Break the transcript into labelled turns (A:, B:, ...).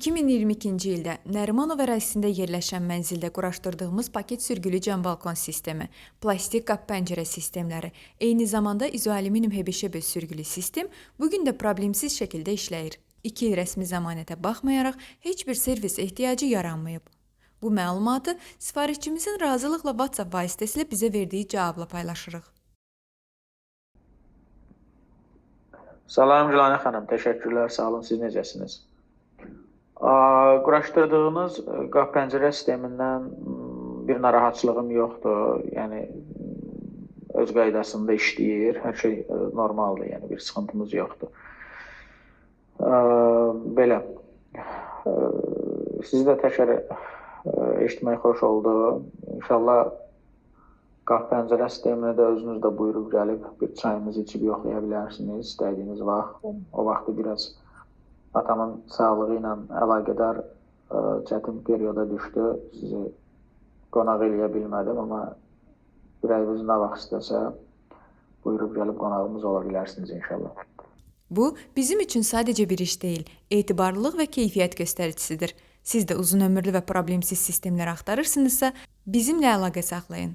A: 2022-ci ildə Nərimanov ərazisində yerləşən mənzildə quraşdırdığımız paket sürgülü cam balkon sistemi, plastik qapı pəncərə sistemləri, eyni zamanda izoalüminium HBŞB sürgülü sistem bu gün də problemsiz şəkildə işləyir. 2 il rəsmi zəmanətə baxmayaraq heç bir servis ehtiyacı yaranmayıb. Bu məlumatı sifarişçimizin razılıqla WhatsApp vasitəsilə bizə verdiyi cavabla paylaşırıq.
B: Salam Gülanə xanım, təşəkkürlər, sağ olun. Siz necəsiniz? Quraşdırdığınız qapı pəncərə sistemindən bir narahatçılığım yoxdur. Yəni öz qaydasında işləyir, hər şey normaldır, yəni bir sıxıntımız yoxdur. Belə. Sizi də təkrar eşitmək xoş oldu. İnşallah qapı pəncərə sistemini də özünüz də buyurub gəlib bir çayımızı içib yoxlaya bilərsiniz istədiyiniz vaxt. O vaxtı biraz atamın sağlığı ilə əlaqədar çətin perioda düşdü. Sizi qonaq eləyə bilmədim, amma ürəyiniz nə vaxt istəsə buyurub gəlib qonağımız ola bilərsiniz inşallah.
A: Bu, bizim üçün sadəcə bir iş deyil, etibarlılıq və keyfiyyət göstəricisidir. Siz də uzun ömürlü və problemsiz sistemlər axtarırsınızsa, bizimlə əlaqə saxlayın.